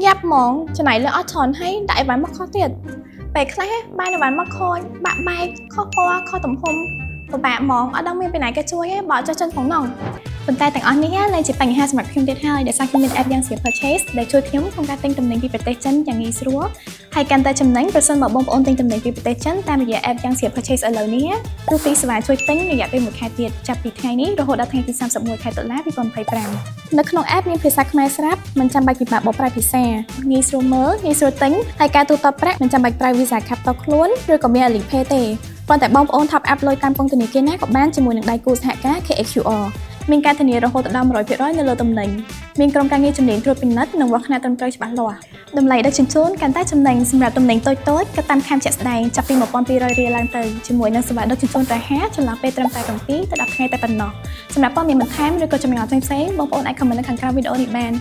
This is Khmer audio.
យ៉ាប់ហ្មងចំណាយលុយអស់ច្រើនហើយដាក់អីវ៉ាន់មកខុសទៀតពេលខ្លះបានអីវ៉ាន់មកខូចបាក់បែកខុសពណ៌ខុសទំហំពិបាកហ្មងអត់ដឹងមានពីណាគេជួយទេបើអត់ចេះចិនផងនោះប៉ុន្តែទាំងអស់នេះលែងជាបញ្ហាសម្រាប់ខ្ញុំទៀតហើយដោយសារខ្ញុំមាន app យ៉ាង Sia Purchase ដែលជួយខ្ញុំក្នុងការទិញទំនិញពីប្រទេសចិនយ៉ាងងាយស្រួលហើយកាន់តែចំណេញប្រសិនបើបងប្អូនទិញទំនិញពីប្រទេសចិនតាមរយៈ app យ៉ាង Sia Purchase ឥឡូវនេះគឺ free សេវាជួយទិញរយៈពេល1ខែទៀតចាប់ពីថ្ងៃនេះរហូតដល់ថ្ងៃទី31ខែតុលា2025នៅក្នុង app មានភាសាខ្មែរស្រាប់មិនចាំបាច់ពិបាកបកប្រែភាសាងាយស្រួលមើលងាយស្រួលទិញហើយការទូទាត់ប្រាក់មិនចាំបាច់ប្រើ Visa Card ផ្ទាល់ខ្លួនឬក៏មាន Alipay ទេប៉ុន្តែបងប្អូន top up លុយតាមកុងធនាគារណាក៏បានជាមួយនឹងដៃគូសហការ KHQR មានការធានារហូតដល់100%នៅលើទំនិញមានក្រុមការងារជំនាញត្រួតពិនិត្យនិងវាស់ខ្នាតត្រឹមត្រូវច្បាស់លាស់តម្លៃដឹកជញ្ជូនកាន់តែចំណេញសម្រាប់ទំនិញតូចៗក៏តាមខាមជាក់ស្ដែងចាប់ពី1200រៀលឡើងទៅជាមួយនឹងសេវាដឹកជញ្ជូនរហ័សចន្លោះពេលត្រឹមតែ7ទៅ10ថ្ងៃតែប៉ុណ្ណោះសម្រាប់ព័ត៌មានបន្ថែមឬក៏ចម្ងល់ផ្សេងៗបងប្អូនអាច comment នៅខាងក្រោមវីដេអូនេះបាន។